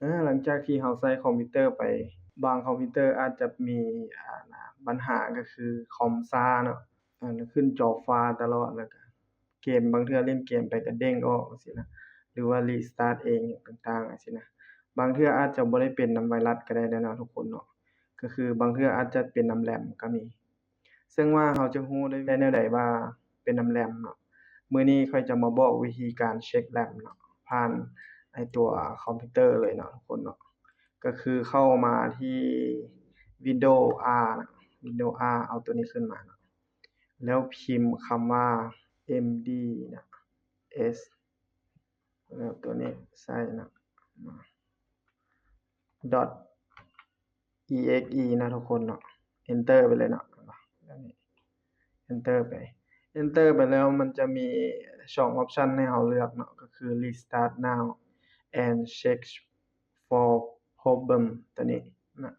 ເອີ ຫຼັງຈາກທີ່ເຮົາໃຊ້ຄອມພິວເຕີໄປ ບາງຄອມພິວເຕີອາດຈະມີ ອາ ບັນຫາ ກໍຄືຄອມຊ້າເນາະ ອາ ຂຶ້ນຈໍຟ້າຕະຫຼອດ ແລ້ວກໍເກມ ບາງເທື່ອຫຼິ້ນເກມໄປກໍເດ້ງອອກຈັ່ງຊີ້ນະ ຫຼືວ່າຣີສະຕາດເອງຫຍັງຕ່າງໆ ຈັ່ງຊີ້ນະ. ບາງເທື່ອອາດຈະບໍ່ໄດ້ເປັນນຳໄວຣັສກໍໄດ້ເນາະທຸກຄົນເນາະ ກໍຄືບາງເທື່ອອາດຈະເປັນນຳແຣມກໍມີ. ເຊິ່ງວ່າເຮົາຈະຮູ້ໄດ້ແນວໃດວ່າເປັນນຳແຣມເນາະ? ມື້ນີ້ຂ້ອຍຈະມາບອກວິທີການເຊັກແຣມເນາະ ຜ່ານໄອ້ຕົວຄອມພິວເຕີເລີຍເນາະທຸກຄົນເນາະ. ກໍຄືເຂົ້າມາທີ່ Windows R ນະ Windows R ເອົາຕົວນີ້ຂຶ້ນມາເນາະ ແລ້ວພິມຄຳວ່າ ເອັມດີ ນະ ເອສ ແລ້ວຕົວນີ້ໃສ່ເນາະ .exe ນະທຸກຄົນເນາະ enter ໄປເລີຍເນາະ ແບບນີ້ enter ໄປ enter ໄປແລ້ວມັນຈະມີສອງ option ໃຫ້ເຮົາເລືອກເນາະ ກໍຄື restart now and check for problem ຕົວນີ້ນະ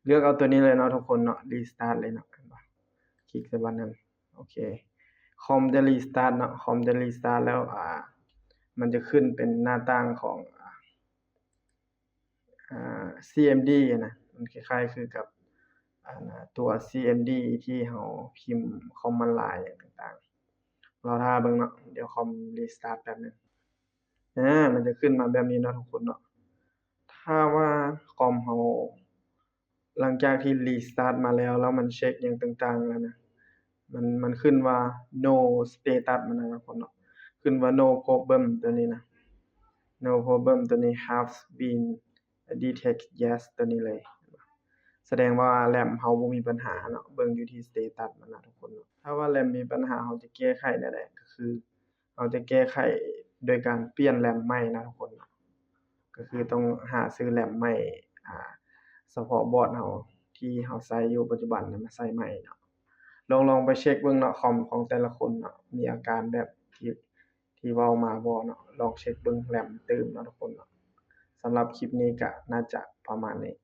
ເລືອກເອົາຕົວນີ້ເລີຍເນາະທຸກຄົນເນາະ restart ເລີຍເນາະ ເຫັນບໍ່ ຄລິກໃສ່ບາດໜຶ່ງ ໂອເຄ ຄອມຈະ restart ເນາະ ຄອມຈະ restart ແລ້ວ ອາ ມັນຈະຂຶ້ນເປັນໜ້າຕ່າງຂອງ ອາ ອາ CMD ນະ ມັນຄ້າຍໆຄືກັບ ອັນ ຕົວ CMD ທີ່ເຮົາພິມ command line ຫຍັງຕ່າງໆ ລໍຖ້າເບິ່ງເນາະ ດຽວຄອມ restart ແປັບໜຶ່ງ ອາ ມັນຈະຂຶ້ນມາແບບນີ້ເນາະທຸກຄົນເນາະ. ຖ້າວ່າຄອມເຮົາ ຫຼັງຈາກທີ່ restart ມາແລ້ວ ແລ້ວມັນເຊັກຫຍັງຕ່າງໆແລ້ວນະ ມັນ ມັນຂຶ້ນວ່າ no status ມັນນະທຸກຄົນເນາະ ຂຶ້ນວ່າ no problem ຕົວນີ້ນະ no problem ຕົວນີ້ has been detect yes ຕົວນີ້ເລີຍ ສະແດງວ່າແຣມເຮົາບໍ່ມີບັນຫາເນາະ ເບິ່ງຢູ່ທີ່ status ມັນນະທຸກຄົນເນາະ. ຖ້າວ່າແຣມມີບັນຫາ ເຮົາຈະແກ້ໄຂແນວໃດ? ກໍຄື ເຮົາຈະແກ້ໄຂໂດຍການປ່ຽນແຣມໃໝ່ນະທຸກຄົນເນາະ ກໍຄືຕ້ອງຫາຊື້ແຣມໃໝ່ ອາ ສະເພາະບອດເຮົາທີ່ເຮົາໃຊ້ຢູ່ປັດຈຸບັນນະ ມາໃສ່ໃໝ່ເນາະ. ລອງ ລອງໄປເຊັກເບິ່ງເນາະ ຄອມຂອງແຕ່ລະຄົນເນາະ ມີອາການແບບທີ່ ທີ່ເວົ້າມາບໍ່ເນາະ ລອງເຊັກເບິ່ງແຣມຕື່ມເນາະທຸກຄົນເນາະ. ສຳລັບຄລິບນີ້ກະໜ້າຈະປະມານນີ້